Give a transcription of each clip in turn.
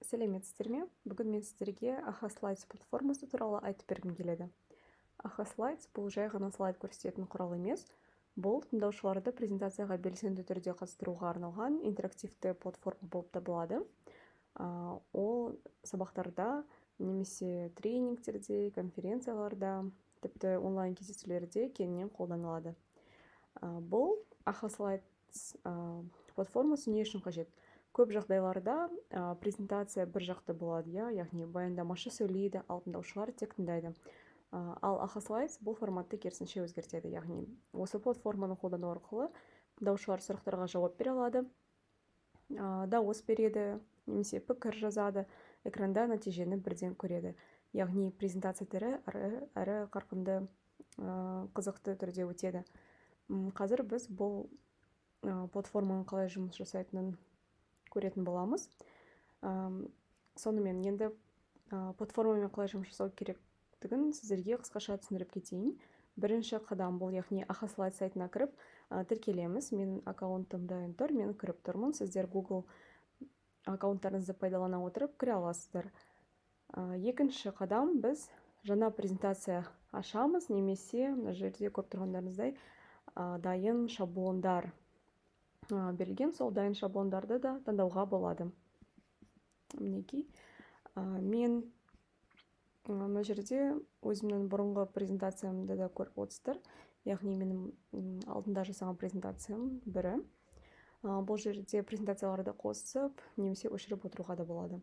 Сәлеметсіздер ме? Бүгін мен сіздерге AhaSlides платформасы туралы айтып бергім келеді. AhaSlides бұл жай ғана слайд көрсететін құрал емес, бұл тыңдаушыларды презентацияға белсенді түрде қатыстыруға арналған интерактивті платформа болып табылады. Ол сабақтарда немесе тренингтерде, конференцияларда, тіпті онлайн кездесулерде кеңінен қолданылады. Бұл AhaSlides платформасы не үшін қажет? Көп жағдайларда презентация бір жақты болады, яғни баяндамашы сөйлейді, ал тыңдаушылар тек тыңдайды. Ал AhaSlides бұл форматты керісінше өзгертеді, яғни осы платформаны қолдану арқылы тыңдаушылар сұрақтарға жауап бере алады, дауыс береді, немесе пікір жазады, экранда нәтижені бірден көреді. Яғни презентация тірі әрі қарқынды, қызықты түрде өтеді. Қазір біз бұл платформаның қалай жұмыс жасайтынын көретін боламыз. Сонымен енді платформамен қалай жұмыс жасау керектігін сіздерге қысқаша түсіндіріп кетейін. Бірінші қадам бұл, яғни AhaSlides сайтына кіріп, тіркелеміз. Менің аккаунтым дайын тұр, мен кіріп тұрмын. Сіздер Google аккаунттарыңызды пайдалана отырып кіре аласыздар. Екінші қадам, біз жаңа презентация ашамыз, немесе мына жерде көріп тұрғандарыңыздай, дайын шаблондар берілген, сол дайын шаблондарды да таңдауға болады. Мінекей, мен мына жерде өзімнің бұрынғы презентациямды да көріп отырсыздар, яғни менің алдында жасаған презентациям бірі. Бұл жерде презентацияларды қосып немесе өшіріп отыруға да болады.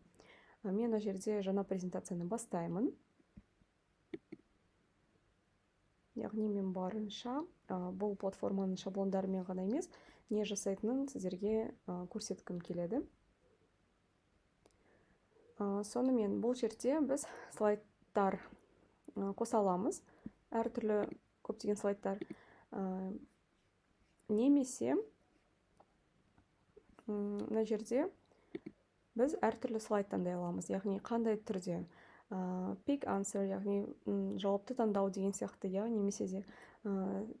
Мен мына жерде жаңа презентацияны бастаймын. Яғни мен барынша бұл платформаның шаблондарымен ғана емес, не жасайтынын сіздерге көрсеткім келеді. Сонымен бұл жерде біз слайдтар қоса аламыз, әртүрлі көптеген слайдтар, немесе мына жерде біз әртүрлі слайд таңдай аламыз, яғни қандай түрде pick answer, яғни жауапты таңдау деген сияқты, немесе де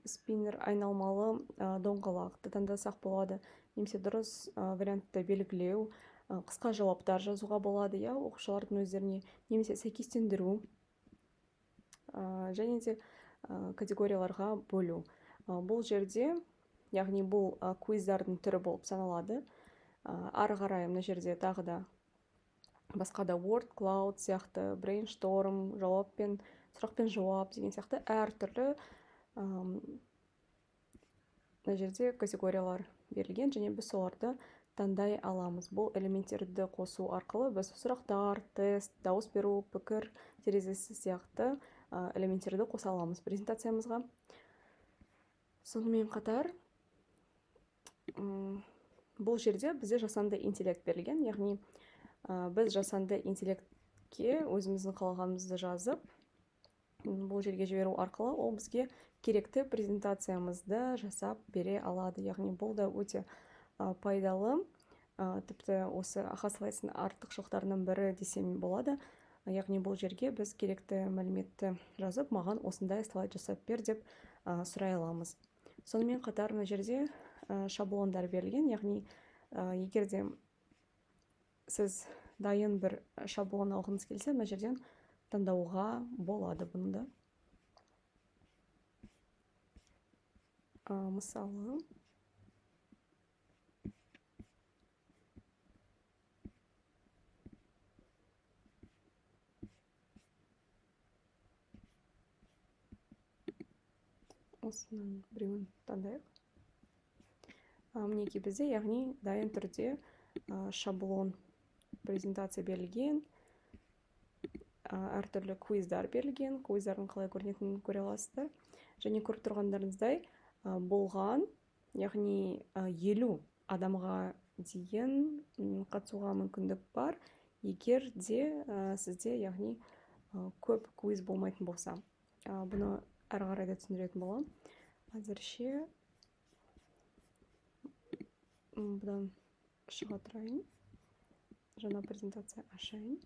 спиннер айналмалы доңғалақты таңдасақ болады, немесе дұрыс вариантты белгілеу, қысқа жауаптар жазуға болады, оқушылардың өздеріне, немесе сәйкестендіру, және де категорияларға бөлу. Бұл жерде, яғни бұл квиздардың түрі болып саналады. Ары қарай мына жерде тағы да басқа да Word Cloud сияқты, Brainstorm, жауаппен, сұрақпен жауап деген сияқты әртүрлі мына жерде категориялар берілген, және біз соларды таңдай аламыз. Бұл элементтерді қосу арқылы біз сұрақтар, тест, дауыс беру, пікір терезесі сияқты элементтерді қоса аламыз презентациямызға. Сонымен қатар бұл жерде бізде жасанды интеллект берілген, яғни біз жасанды интеллектке өзіміздің қалағанымызды жазып, бұл жерге жіберу арқылы ол бізге керекті презентациямызды жасап бере алады. Яғни бұл да өте пайдалы, тіпті осы AhaSlides-ның артықшылықтарының бірі десем болады. Яғни бұл жерге біз керекті мәліметті жазып, маған осындай слайд жасап бер деп сұрай аламыз. Сонымен қатар мына жерде шаблондар берілген, яғни егер де сіз дайын бір шаблон алғыңыз келсе, мына жерден таңдауға болады бұны да. Мысалы, осының біреуін таңдайық. Мінекей бізде, яғни дайын түрде шаблон презентация берілген, әртүрлі квиздар берілген, квиздардың қалай көрінетінін көре аласыздар. Және көріп тұрғандарыңыздай, болған, яғни 50 адамға дейін қатысуға мүмкіндік бар, егер де сізде, яғни көп квиз болмайтын болса. Бұны әрі қарай да түсіндіретін боламын. Әзірше бұдан шыға тұрайын. Жаңа презентация ашайын.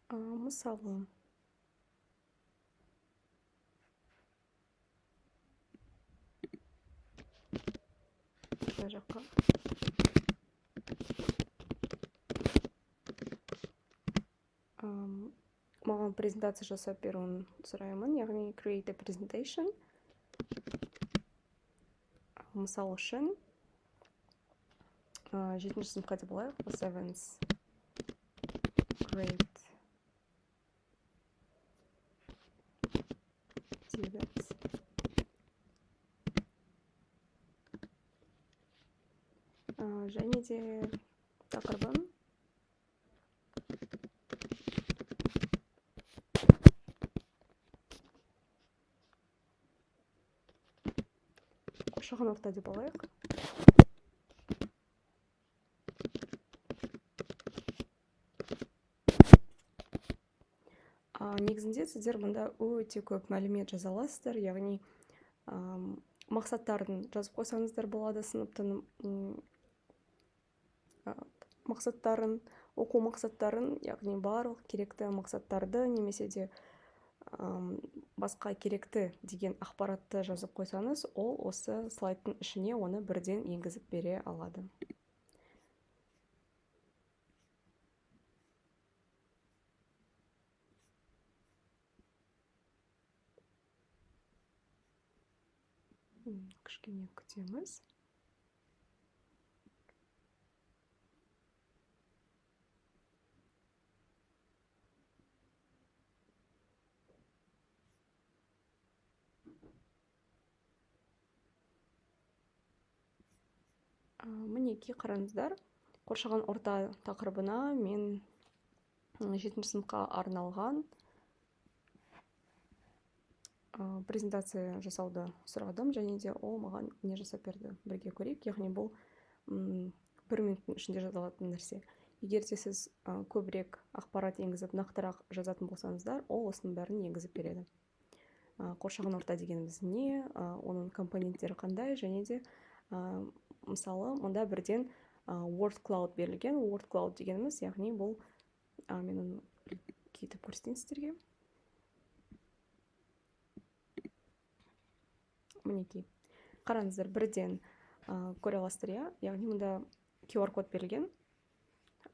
Мысалы, мына жаққа маған презентация жасап беруін сұраймын, яғни create a presentation. Мысал үшін, 7-ші сыныпқа деп алайық, seventh grade students. Және де тақырыбын қоршаған орта деп алайық. Негізінде сіздер мұнда өте көп мәлімет жаза аласыздар, яғни мақсаттарын жазып қойсаңыздар болады, сыныптың мақсаттарын, оқу мақсаттарын, яғни барлық керекті мақсаттарды немесе де басқа керекті деген ақпаратты жазып қойсаңыз, ол осы слайдтың ішіне оны бірден енгізіп бере алады. Кішкене күтеміз. Мінекей, қараңыздар, қоршаған орта тақырыбына мен 7-ші сыныпқа арналған презентация жасауды сұрадым, және де ол маған не жасап берді, бірге көрейік. Яғни бұл 1 минуттың ішінде жазылатын нәрсе. Егер де сіз көбірек ақпарат енгізіп, нақтырақ жазатын болсаңыздар, ол осының бәрін енгізіп береді. Қоршаған орта дегеніміз не, оның компоненттері қандай, және де мысалы, мұнда бірден word cloud берілген. Word cloud дегеніміз, яғни бұл, мен оны кетіп көрсетейін сіздерге. Мінекей, қараңыздар, бірден көре аласыздар, иә? Яғни мұнда QR код берілген.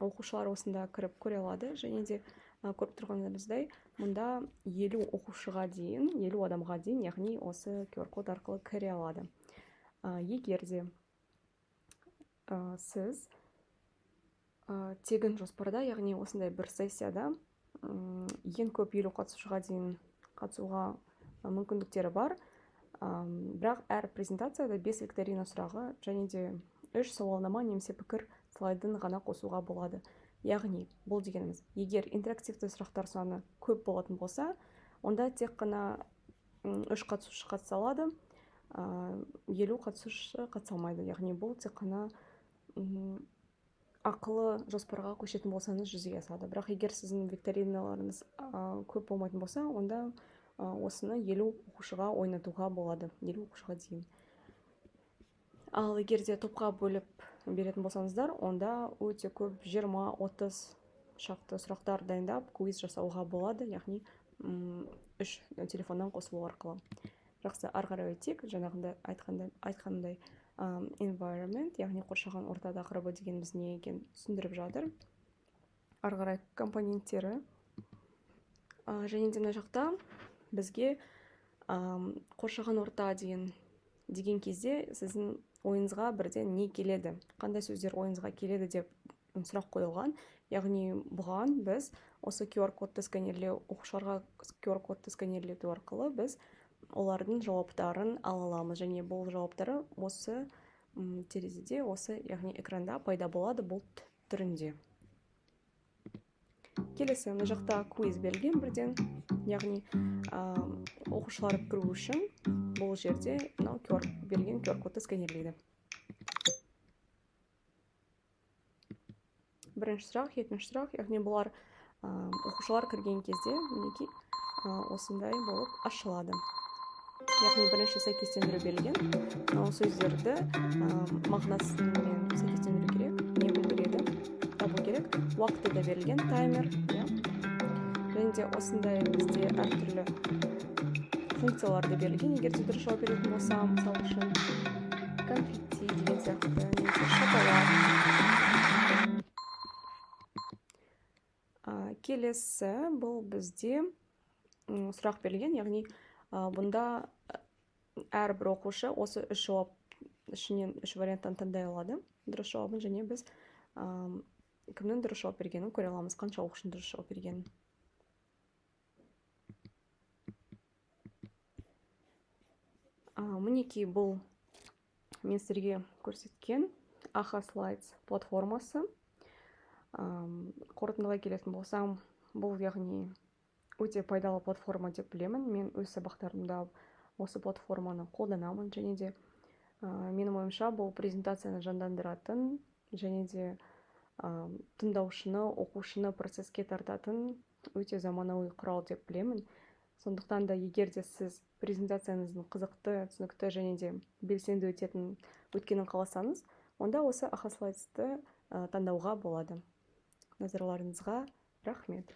Оқушылар осында кіріп көре алады, және де көріп тұрғандарыңыздай, мұнда 50 оқушыға дейін, 50 адамға дейін, яғни осы QR код арқылы кіре алады. Егер де сіз тегін жоспарда, яғни осындай бір сессияда ең көп 50 қатысушыға дейін қатысуға мүмкіндіктері бар. Бірақ әр презентацияда 5 викторина сұрағы және де 3 сауалнама немесе пікір слайдын ғана қосуға болады. Яғни бұл дегеніміз, егер интерактивті сұрақтар саны көп болатын болса, онда тек қана 3 қатысушы қатыса алады, 50 қатысушы қатыса алмайды. Яғни бұл тек қана ақылы жоспарға көшетін болсаңыз жүзеге асады. Бірақ егер сіздің викториналарыңыз көп болмайтын болса, онда осыны 50 оқушыға ойнатуға болады, 50 оқушыға дейін. Ал егер де топқа бөліп беретін болсаңыздар, онда өте көп 20-30 шақты сұрақтар дайындап квиз жасауға болады, яғни 3 телефоннан қосылу арқылы. Жақсы, ары қарай өтейік. Жаңағындай айтқандай environment, яғни қоршаған орта тақырыбы дегеніміз не екенін түсіндіріп жатыр. Ары қарай компоненттері. Және де мына жақта бізге қоршаған орта деген кезде сіздің ойыңызға бірден не келеді, қандай сөздер ойыңызға келеді деп сұрақ қойылған. Яғни бұған біз осы QR кодты сканерлеу, оқушыларға QR кодты сканерлету арқылы біз олардың жауаптарын ала аламыз. Және бұл жауаптары осы терезеде, осы, яғни экранда пайда болады бұлт түрінде. Келесі мына жақта квиз берілген бірден, яғни оқушылар кіру үшін бұл жерде мынау QR берілген QR кодты сканерлейді. Бірінші сұрақ, екінші сұрақ, яғни бұлар оқушылар кірген кезде мінекей осындай болып ашылады. Яғни бірінші сәйкестендіру берілген, ол сөздерді мағынасымен сәйкестендіру керек, не білдіреді, табу керек. Уақыты да берілген, таймер, иә. Және де осындай бізде әртүрлі функциялар да берілген. Егер де дұрыс жауап беретін болсам, мысалы үшін конфетти деген сияқты, немесе шоколад. Келесі бұл бізде сұрақ берілген, яғни бұнда әрбір оқушы осы үш жауап ішінен үш варианттан таңдай алады дұрыс жауабын, және біз кімнің дұрыс жауап бергенін көре аламыз, қанша оқушының дұрыс жауап бергенін. Мінекей, бұл мен сіздерге көрсеткен AhaSlides платформасы. Қорытындылай келетін болсам, бұл яғни өте пайдалы платформа деп білемін. Мен өз сабақтарымда осы платформаны қолданамын, және де менің ойымша бұл презентацияны жандандыратын және де тыңдаушыны, оқушыны процеске тартатын өте заманауи құрал деп білемін. Сондықтан да егер де сіз презентацияңыздың қызықты, түсінікті және де белсенді өткенін қаласаңыз, онда осы AhaSlides-ты таңдауға болады. Назарларыңызға рахмет.